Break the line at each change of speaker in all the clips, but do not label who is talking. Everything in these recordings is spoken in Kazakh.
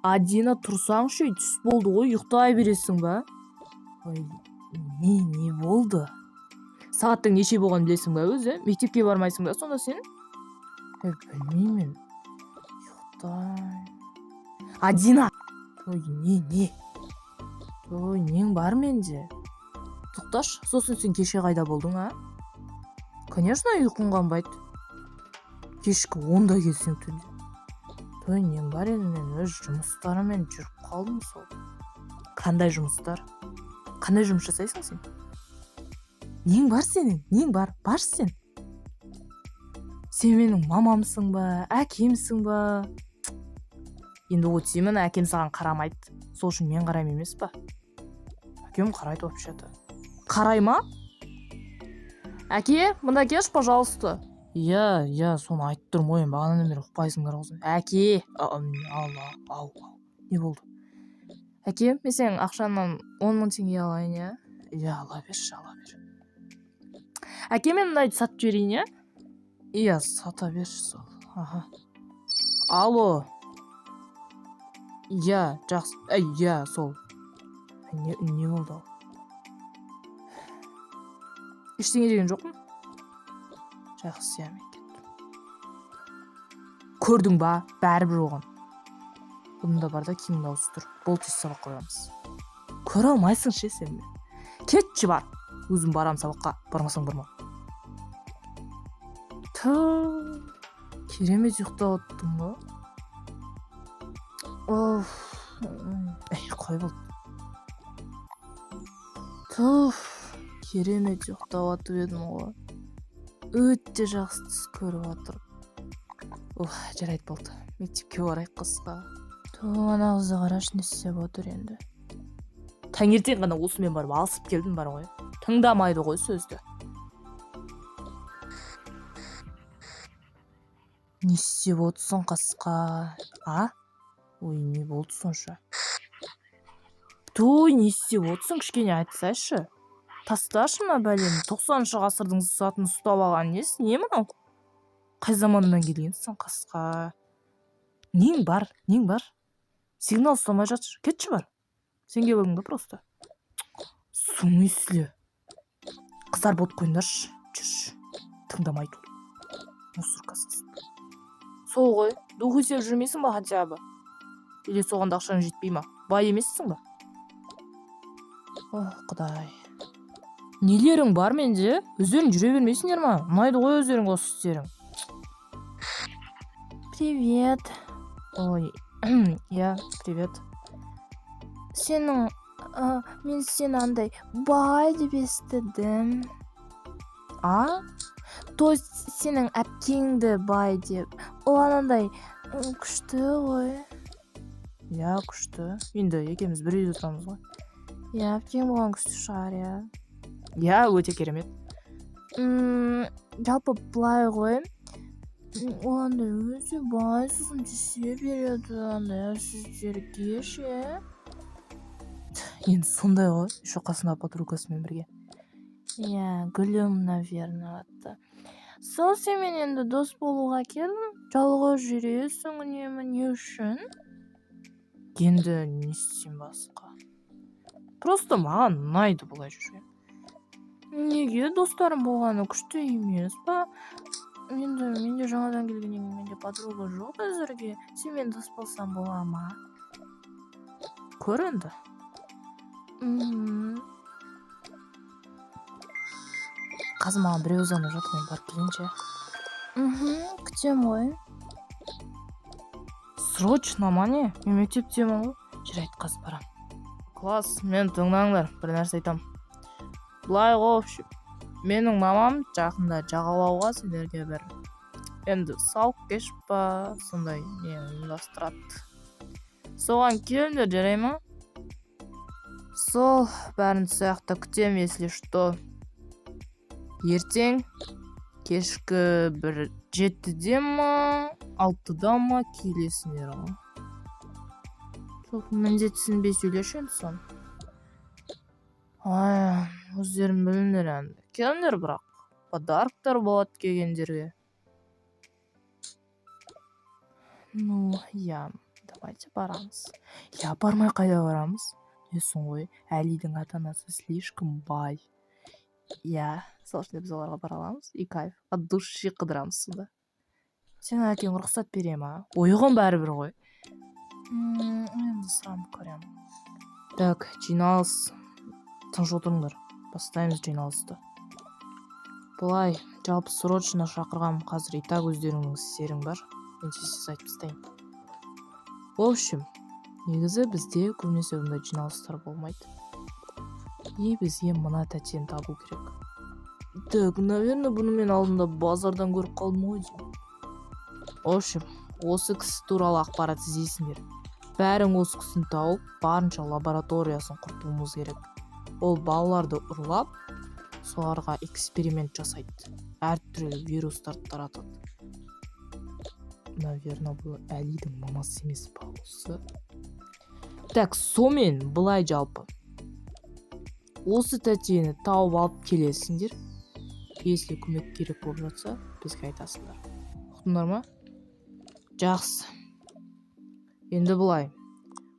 Адина, тұрсаңшы, түс болды ғой, ұйықтай бересің ба? Ой, не болды? Сағаттың неше болғанын білесің ба өзі? Мектепке бармайсың ба сонда сен? Білмеймін. Ұйықтай. Адина! Ой, не? Ой, нең бар менде? Тоқташы, сосын сен кеше қайда болдың, а? Конечно, ұйқың қанбайды. Кешкі 10-да келсең түнде. Той, нем бар енді, мен өз жұмыстарыммен жүріп қалдым сол. Қандай жұмыстар? Қандай жұмыс жасайсың сен? Нең бар сенің? Нең бар? Баршы сен. Сен менің мамамсың ба, әкемсің ба? Енді отсемін, әкем саған қарамайды. Сол үшін мен қараймын емес па? Әкем қарайды вообще-то. Қарай ма? Әке, мында келші, пожалуйста. Иә, иә, соны айтып тұрмын ғой, енді бағанадан бері ұқпайсыңдар ғой. Әке, ал, ау, ау. Не болды? Әке, мен сенің ақшаңнан 10 000 теңге алайын, иә? Иә, ала берші, ала бер. Әке, мен мынайды сатып жіберейін, иә? Иә, сата берші сол. Аха. Алло. Иә, жақсы. Әй, иә, сол. Не болды ал? Ештеңе деген жоқпын. Жақсы, иә, мен кеттім. Көрдің ба? Бәрібір оған. Бұны да бар да киіміңді ауыстыр. Бол, тез сабаққа барамыз. Көре алмайсың ше сен мені. Кетші бар. Өзім барам сабаққа. Бармасаң барма. Ту, керемет ұйықтап оттым ғой. Оф, ей, қой болды. Туф, керемет ұйықтап жатып едім ғой. Өте жақсы түс көріп жатырмын. Ух, жарайды, болды. Мектепке барайық қысқа. Ту, ана қызды қарашы, не істеп отыр енді. Таңертең ғана осымен барып алысып келдім бар ғой. Тыңдамайды ғой сөзді. Не істеп отырсың, қасқа? А? Ой, не болды сонша? Той, не істеп отырсың, кішкене айтсайшы. Тасташы мына бәлені. 90-шы ғасырдың затын ұстап алған несі? Не мынау? Қай заманнан келгенсің, қасқа? Нең бар? Нең бар? Сигнал ұстамай жатыр. Кетші бар. Сен келіп алдың да просто. В смысле? Қыздар, болып қойыңдаршы. Жүрші. Тыңдамайды ол. Мусорка сасып. Сол ғой. Духи сеуіп жүрмейсің ба хотя бы? Или соған да ақшаң жетпей ма? Бай емессің ба? Ох, құдай. Нелерің бар менде? Өздерің жүре бермейсіңдер ма? Ұнайды ғой өздерің осы істерің. Привет. Ой, иә, привет.
Сенің, мен сені андай бай деп естідім.
А?
То есть сенің әпкеңді бай деп. Ол анандай күшті ғой.
Иә, күшті. Енді екеуміз бір үйде тұрамыз ғой.
Иә, әпкең болған күшті шығар, иә.
Иә, өте керемет.
Жалпы былай ғой. Ол андай өте бай, сосын тиісе береді андай сіздерге ше.
Енді сондай ғой. Еще қасында подругасымен бірге.
Иә, Гүлім, наверное, аты. Сол сенімен енді дос болуға келдім. Жалғыз жүресің үнемі, не үшін?
Енді не істеймін басқа? Просто маған ұнайды бұлай жүрген.
Неге, достарым болғаны күшті емес па? Енді менде жаңадан келгеннен кейін менде подруга жоқ әзірге. Сенімен дос болсам бола ма?
Көр енді.
Мхм.
Қазір маған біреу звондап жатыр, мен барып келейінші.
Мхм, күтемін ғой.
Срочно ма, не? Мен мектептемін ғой. Жарайды, қазір барамын. Класс, мен тыңдаңдар, бір нәрсе айтамын. Былай ғой, в общем, менің мамам жақында жағалауға сендерге бір енді сауық кеш па, сондай не ұйымдастырады. Соған келіңдер, жарай ма? Сол, бәрін сол жақта күтемін, если что. Ертең кешкі бір 7-де ма, 6-да ма келесіңдер ғой. Сол, міндетсінбей сөйлеші енді соны. Ай, өздерің біліңдер енді. Келіңдер бірақ. Подарктар болады келгендерге. Ну, иә,
Давайте барамыз. Иә, бармай қайда барамыз? Білесің ғой, Әлидің ата анасы слишком бай. Иә, сол үшін де біз оларға бара аламыз и кайф, от души қыдырамыз сонда. Сенің әкең рұқсат бере ма? Оған бәрібір ғой. Енді сұранып көремін. Так, жиналыс. Тыныш отырыңдар, бастаймыз жиналысты. Былай, жалпы срочно шақырғанмын, қазір и так өздеріңнің істерің бар, мен тез тез айтып тастайын. В общем, негізі бізде көбінесе бұндай жиналыстар болмайды, и бізге мына тәтені табу керек. Так, наверное, бұны мен алдында базардан көріп қалдым ғой деймін. В общем, осы кісі туралы ақпарат іздейсіңдер бәрің. Осы кісіні тауып, барынша лабораториясын құртуымыз керек. Ол балаларды ұрлап, соларға эксперимент жасайды, әртүрлі вирустарды таратады. Наверное, бұл Әлидің мамасы емес па осы? Так, сонымен былай, жалпы осы тәтені тауып алып келесіңдер. Если көмек керек болып жатса, бізге айтасыңдар. Ұқтыңдар ма? Жақсы. Енді былай,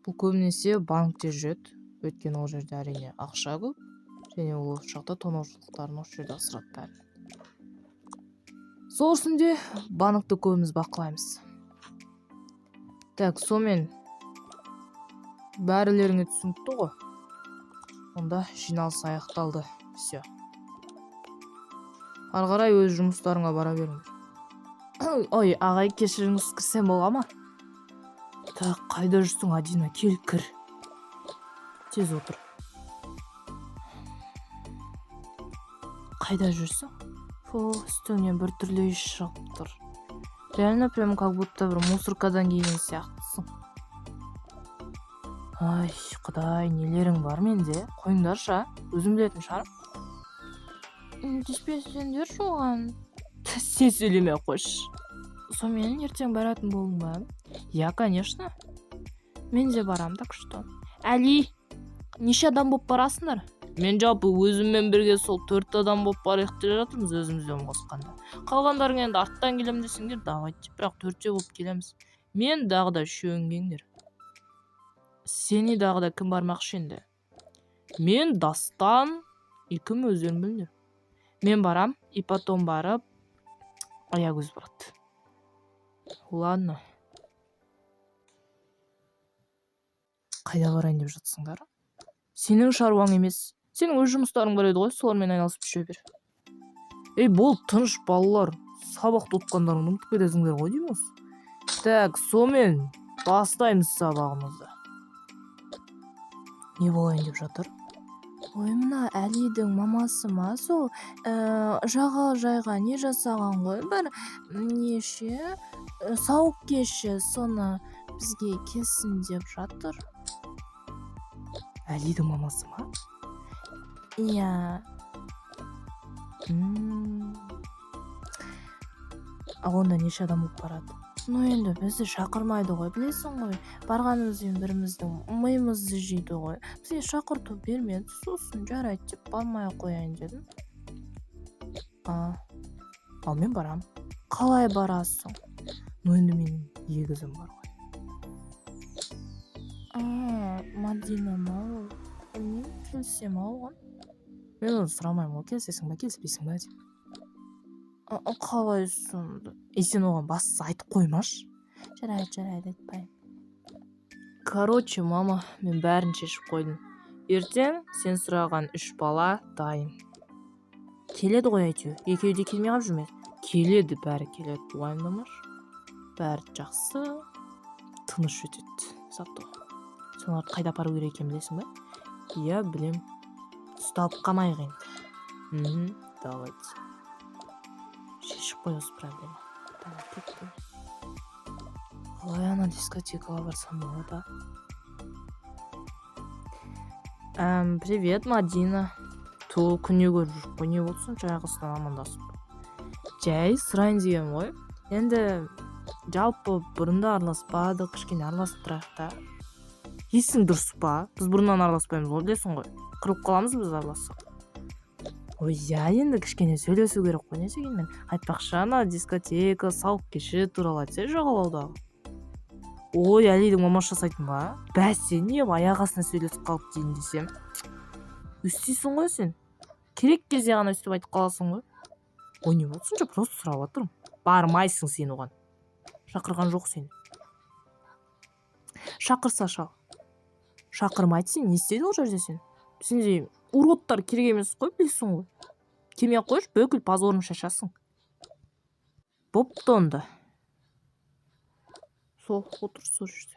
бұл көбінесе банкте жүреді, өйткені ол жерде, әрине, ақша көп және ол осы жақта тонаушылықтарын осы жерде асырады бәрін. Сол үшін де банкті көбіміз бақылаймыз. Так, сонымен бәрілеріңе түсінікті ғой? Онда жиналыс аяқталды. Все, ары қарай өз жұмыстарыңа бара беріңдер. Ой, ағай, кешіріңіз, кірсем бола ма? Так, қайда жүрсің, Адина? Кел, кір, тез отыр. Қайда жүрсің? Фу, үстіңнен біртүрлі иіс шығып тұр. Реально, прям как будто бір мусоркадан келген сияқтысың. Ай, құдай, нелерің бар менде? Қойыңдаршы, а, өзім білетін шығармын.
Тиіспесеңдерші оған.
Сен сөйлемей ақ қойшы.
Сонымен, ертең баратын болдың ба?
Я, конечно.
Мен де барам, так что. Әли, неше адам болып барасыңдар?
Мен жалпы өзіммен бірге сол төрт адам болып барайық деп жатырмыз, өзімізден қосқанда. Қалғандарың енді арттан келемін десеңдер, давайте, бірақ төртеу болып келеміз. Мен дағы да үшеуің келіңдер. Сені дағы да кім бармақшы енді? Мен, Дастан и кім, өздерің біліңдер. Мен барам, и потом барып Аягөз барады. Ладно. Қайда барайын деп жатсыңдар? Сенің шаруаң емес. Сенің өз жұмыстарың бар еді ғой, солармен айналысып жүре бер. Ей, бол, тыныш, балалар. Сабақты ұтқандарыңды ұмытып кетесіңдер ғой деймін осы. Так, сонымен бастаймыз сабағымызды. Не болайын деп жатыр?
Ой, мына Әлидің мамасы ма сол, жағажайға не жасаған ғой, бір неше сауық кеші, соны бізге келсін деп жатыр.
Әлидің мамасы ма?
Иә.
Ал онда неше адам болып барады?
Ну, енді бізді шақырмайды ғой, білесің ғой. Барғанымызбен біріміздің миымызды жейді ғой. Бізге шақырту бермеді, сосын жарайды деп бармай ақ қояйын дедім.
А, ал мен барам.
Қалай барасың?
Ну, енді менің егізім бар ғой.
А, Мадина ма ол? Білмеймін, келісе ма оған?
Мен оны сұрамаймын ғой, келісесің ба, келіспейсің ба деп.
Қалай сонда?
И сен оған бастысы айтып қоймашы.
Жарайды, жарайды, айтпаймын.
Короче, мама, мен бәрін шешіп қойдым. Ертең сен сұраған үш бала дайын. Келеді ғой әйтеуір. Екеуі де келмей қалып жүрмес. Келеді, бәрі келеді, уайымдамашы. Бәрі жақсы, тыныш өтеді зато. Сен оларды қайда апару керек екенін білесің ба? Иә, білем. Ұсталып қалмайық енді. Мхм, давайте. Шешіп қой осы проблема. Давай, кеттім. Қалай ана дискотекаға барсам болады? Привет, Мадина. Ту, күне көріп жүрік қой, не болды сонша аяқ амандасып? Жай сұрайын дегенмін ғой. Енді жалпы бұрын да араласпадық, кішкене араласып тұрайық та. Есің дұрыс па? Біз бұрыннан араласпаймыз ғой, білесің ғой. Қырылып қаламыз біз аралассақ. Ой, иә, енді кішкене сөйлесу керек қой, не дегенмен. Айтпақшы, ана дискотека, сауық кеші туралы айтсай, жағалаудағы.
Ой, Әлидің мамасы жасайтын ба? Бәсе, не аяқ астынан сөйлесіп қалды дейін десем. Өстейсің ғой сен, керек кезде ғана өстіп айтып қаласың ғой. Ой, не болды сонша? Просто сұрап жатырмын. Бармайсың сен оған, шақырған жоқ сені. Шақырса шал, шақырмайды. Сен не істедің ол жерде? Сен, сендей уродтар керек емес қой, білесің ғой. Келмей ақ қойшы, бүкіл позорын шашасың. Бопты онда, сол отыр сол жерде.